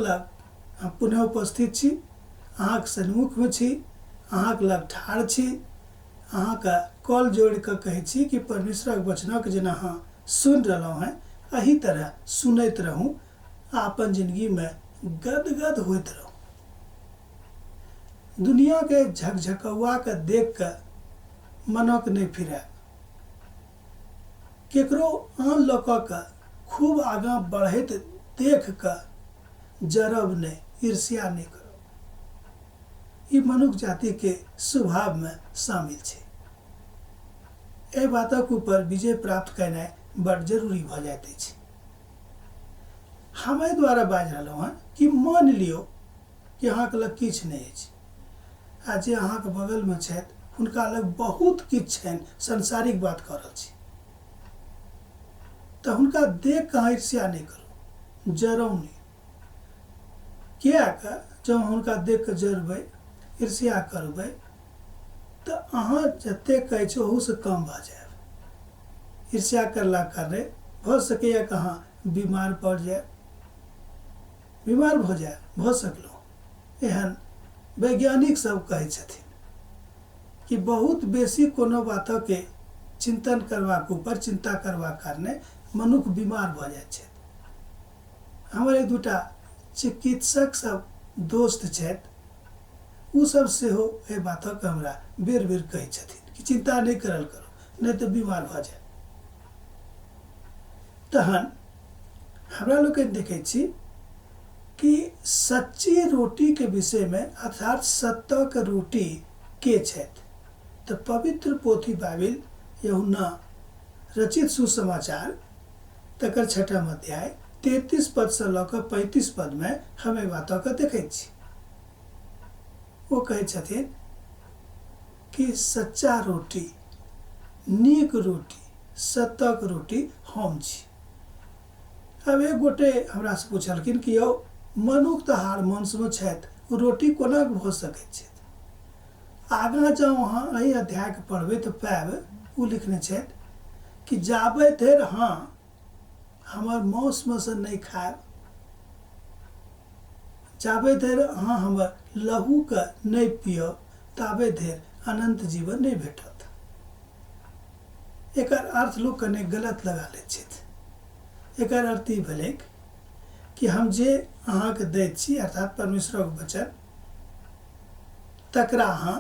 लग हम पुनः उपस्थित छी, अहाँके सन्मुखमे छी, अहाँके लग ठाढ़ छी। अहाँके कॉल जोड़ि कऽ कहै छी कि परमेश्वरक वचनक जेना अहाँ सुनि रहलहुँ हेँ, एही तरह सुनैत रहू आ अपन जिनगीमे गदगद होइत रहू। दुनियाके झकझकौआके देख कऽ मनक नहि फिरायब। केकरो आन लोकक खूब आगाँ बढ़ैत देख कऽ जरब नहि, ईर्ष्या नहि करब। ई मनुख जातिके स्वभावमे शामिल छै। एहि बातक ऊपर विजय प्राप्त केनाइ बड्ड जरूरी भऽ जाइत अछि। हम एहि दुआरे बाजि रहलहुँ हेँ कि मानि लियौ कि अहाँके लग किछु नहि अछि आ जे अहाँके बगलमे छथि हुनका लग बहुत किछु छनि, सांसारिक बात कऽ रहल छी, तऽ हुनका देख कऽ अहाँ ईर्ष्या नहि करू, जरौ नहि। किएक जँ हुनका देख कऽ जरबै, ईर्ष्या करबै, तऽ अहाँ जतेक अछि ओहूसँ कम भऽ जायब। ईर्ष्या करलाक कारणे भऽ सकैए कि अहाँ बीमार पड़ि जायब, बीमार भऽ जायब, भऽ सकलहुँ। एहन वैज्ञानिक सब कहै छथिन कि बहुत बेसी कोनो बातके चिन्तन करबाक ऊपर चिन्ता करबाक कारणे मनुख बीमार भऽ जाइ छथि। हमर एक दूटा चिकित्सक सब दोस्त छथि, ओ सब सेहो एहि बातक हमरा बेर बेर कहै छथिन कि चिन्ता नहि करल करू, नहि तऽ बीमार भऽ जायब। तहन हमरा लोकनि देखै छी कि सच्ची रोटीके विषयमे, अर्थात सत्यक रोटी के छथि, तऽ पवित्र पोथी बाइबिल यूहन्ना रचित सुसमाचार तकर छठम अध्याय 33 पदसँ लऽ कऽ 35 पदमे हम एहि बातके देखैत छी। ओ कहै छथिन कि सच्चा रोटी, नीक रोटी, सतक रोटी हम छी। आब एक गोटे हमरासँ पुछलखिन कि यौ मनुख तऽ हाड़ मांसमे छथि, ओ रोटी कोना भऽ सकैत छथि? आगाँ जँ अहाँ एहि अध्यायके पढ़बै तऽ पायब ओ लिखने छथि कि जाबे धरि अहाँ हमर मांसमे सँ नहि खायब, जाबे धरि अहाँ हमर लहूके नहि पियब, ताबे धरि अनन्त जीवन नहि भेटत। एकर अर्थ लोक कने गलत लगा लैत छथि। एकर अर्थ ई भेलैक कि हम जे अहाँके दैत छी, अर्थात परमेश्वरक वचन, तकरा अहाँ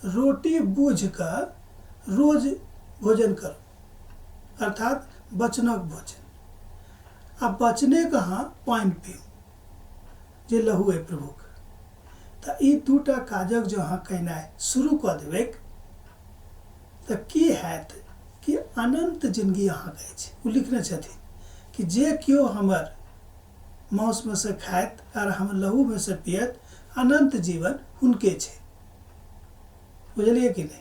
रोटी बुझि कऽ रोज भोजन करू, अर्थात वचनक भोजन, आ वचनेके अहाँ पानि पीउ जे लहू अइ प्रभुके। तऽ ई दूटा काजक जँ अहाँ केनाइ शुरू कऽ देबैक तऽ की हैत कि अनन्त जिनगी अहाँके अछि। ओ लिखने छथिन कि जे केओ हमर मांसमे सँ खायत आर हमर लहूमे सँ पियत, अनन्त जीवन हुनके छै। बुझलियै कि नहि?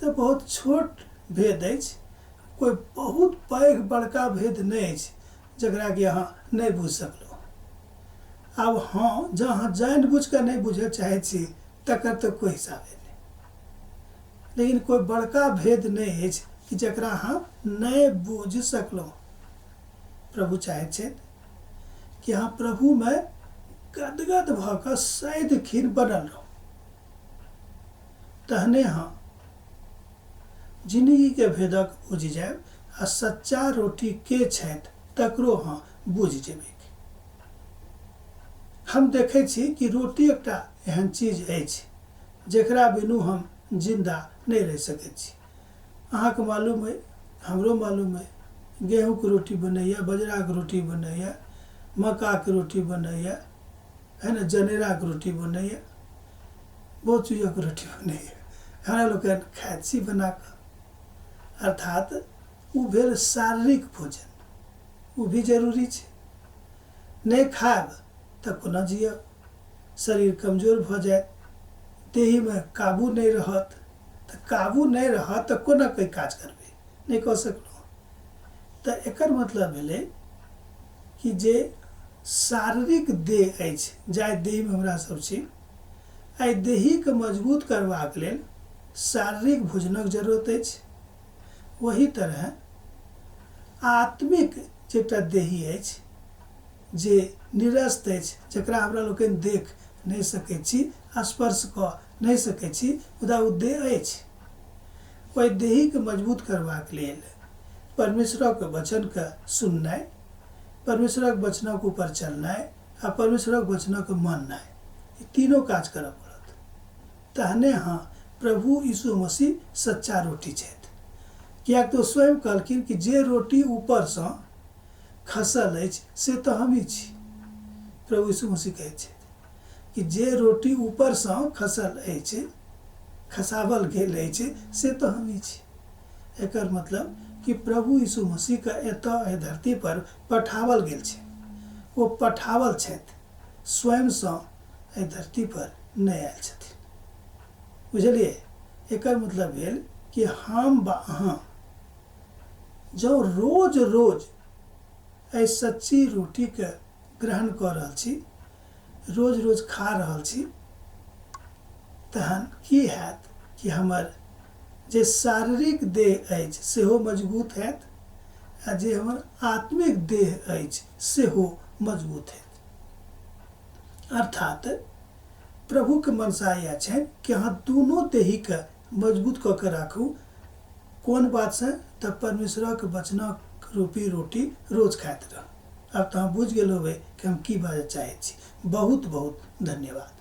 तऽ बहुत छोट भेद अछि, कोइ बहुत पैघ बड़का भेद नहि अछि जकरा कि अहाँ नहि बुझि सकलहुँ। आब हँ, जँ अहाँ जानि बुझि कऽ नहि बुझऽ चाहै छी तकर तऽ कोइ हिसाबे नहि, लेकिन कोइ बड़का भेद नहि अछि कि जकरा अहाँ नहि बुझि सकलहुँ। प्रभु चाहैत छथि कि अहाँ प्रभुमे गदगद भऽ कऽ सदिखन बनल रहू, तहने अहाँ जिनगीके भेदक बुझि जायब आ सच्चा रोटी के छथि तकरो अहाँ बुझि जेबै। हम देखै छी कि रोटी एकटा एहन चीज अछि जकरा बिनु हम जिन्दा नहि रहि सकैत छी। अहाँके मालूम अइ, हमरो मालूम अइ, गेहूँके रोटी बनैए, बजराके रोटी बनैए, मक्काके रोटी बनैए, है ने, जनेराके रोटी बनैए, बहुत चीजक रोटी बनैए, हमरा लोकनि खाइत छी बनाकऽ। अर्थात ओ भेल शारीरिक भोजन, ओ भी जरूरी छै। नहि खायब तऽ कोना जियब? शरीर कमजोर भऽ जायत, देहीमे काबू नहि रहत, तऽ काबू नहि रहत तऽ कोना कोइ काज करबै? नहि कऽ सकलहुँ। तऽ एकर मतलब भेलै कि जे शारीरिक देह अछि, जाहि देहमे हमरा सब छी, एहि देहीके मजबूत करबाक लेल शारीरिक भोजनक जरूरत अछि। ओही तरह आत्मिक जे एकटा देही अछि, जे निरस्त अछि, जकरा हमरा लोकनि देख नहि सकैत छी, स्पर्श कऽ नहि सकैत छी, मुदा ओ देह अछि। ओहि देहीके मजबूत करबाक लेल परमेश्वरक वचनके सुननाइ, परमेश्वरक वचनक ऊपर चलनाइ आ परमेश्वरक वचनक माननाइ, ई तीनो काज करऽ पड़त। तहने अहाँ प्रभु यीशु मसीह सच्चा रोटी छथि, किएक तऽ ओ स्वयं कहलखिन कि जे रोटी ऊपरसँ खसल अछि से तऽ हमही छी। प्रभु यीशु मसीह कहैत छथि कि जे रोटी ऊपरसँ खसल अछि, खसावल गेल अछि, से तऽ हमही छी। एकर मतलब कि प्रभु यीशु मसीहके एतऽ एहि धरती पर पठावल गेल छै। ओ पठावल छथि, स्वयंसँ एहि धरती पर नहि आयल छथिन। बुझलियै? एकर मतलब भेल कि हम वा अहाँ जँ रोज रोज एहि सच्ची रोटीके ग्रहण कऽ रहल छी, रोज रोज खा रहल छी, तहन की हैत कि हमर जे शारीरिक देह अछि सेहो मजबूत हैत आ जे हमर आत्मिक देह अछि सेहो मजबूत हैत। अर्थात प्रभुके मनसा इएह छनि कि अहाँ दुनू देहीके मजबूत कऽ के राखू। कोन बातसँ? तऽ परमेश्वरक वचनक रूपी रोटी रोज खाइत रहू। आब तऽ अहाँ बुझि गेल होबै कि हम की बाजऽ चाहै छी। बहुत बहुत धन्यवाद।